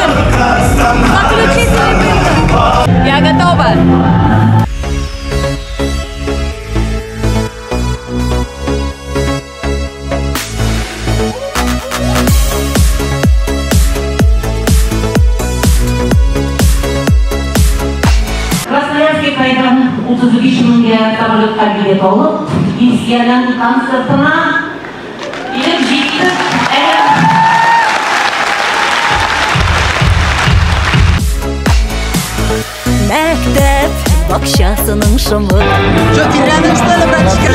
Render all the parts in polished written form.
Приступим! Заключительный пункт. Я готова! Красноярский крайдан 35 меңгә самолетка билет алып, Илсиянең концертына килеп җиттек. Мәктәп бакчасының шомы. Что, ты рядом, что ли, братишка?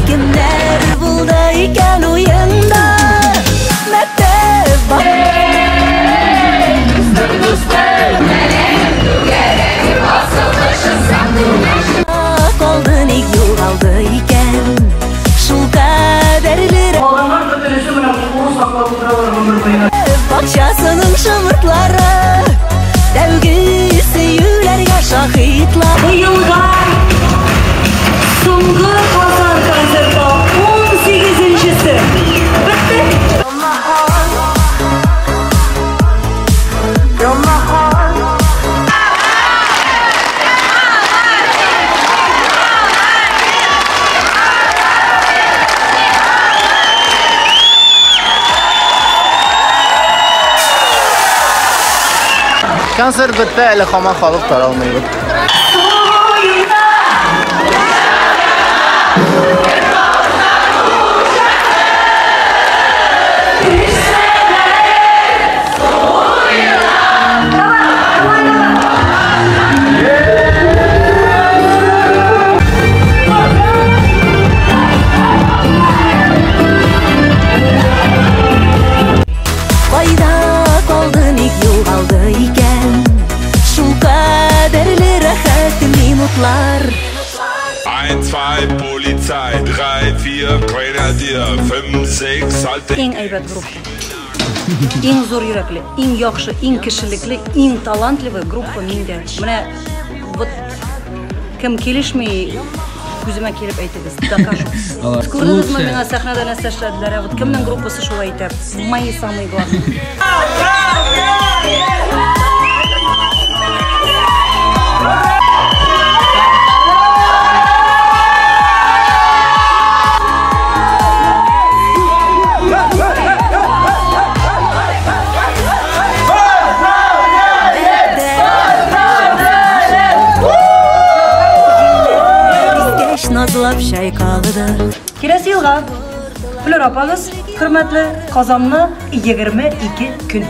Кемнәр булды икән уенда? Мәктәп калды, ник югалды икән? Шул кадәрле Калганнар бөтенесе менә кукуруз саклап утыралар гомер буена. бакчасының шомыртлары, тәүге сөюләргә шаһитлар. Быелга соңгы Казан концерты 18-нчесе. Бетте. Концерт бетте, әле һаман халык таралмый. Кайда калды, ник югалды икән? Шул кадәрле рәхәт минутлар. 1, 2, Polizei, 3, 4, Grenadier, 5, 6, Alte. Иң әйбәт группа. Иң зур йөрәкле, иң яхшы, иң кешелекле, иң талантливый группа миндә. Менә вот кем килешми, күземә килеп әйтегез, докажу. Күрдегезме, миңа сәхнәдә нәрсә эшләделәр? Ә вот кемнең группасы шулай итә? Мои самые главные. Назлап чайкалды. Киләсе елга Флюр апагыз, хөрмәтле Казанны 22 көн.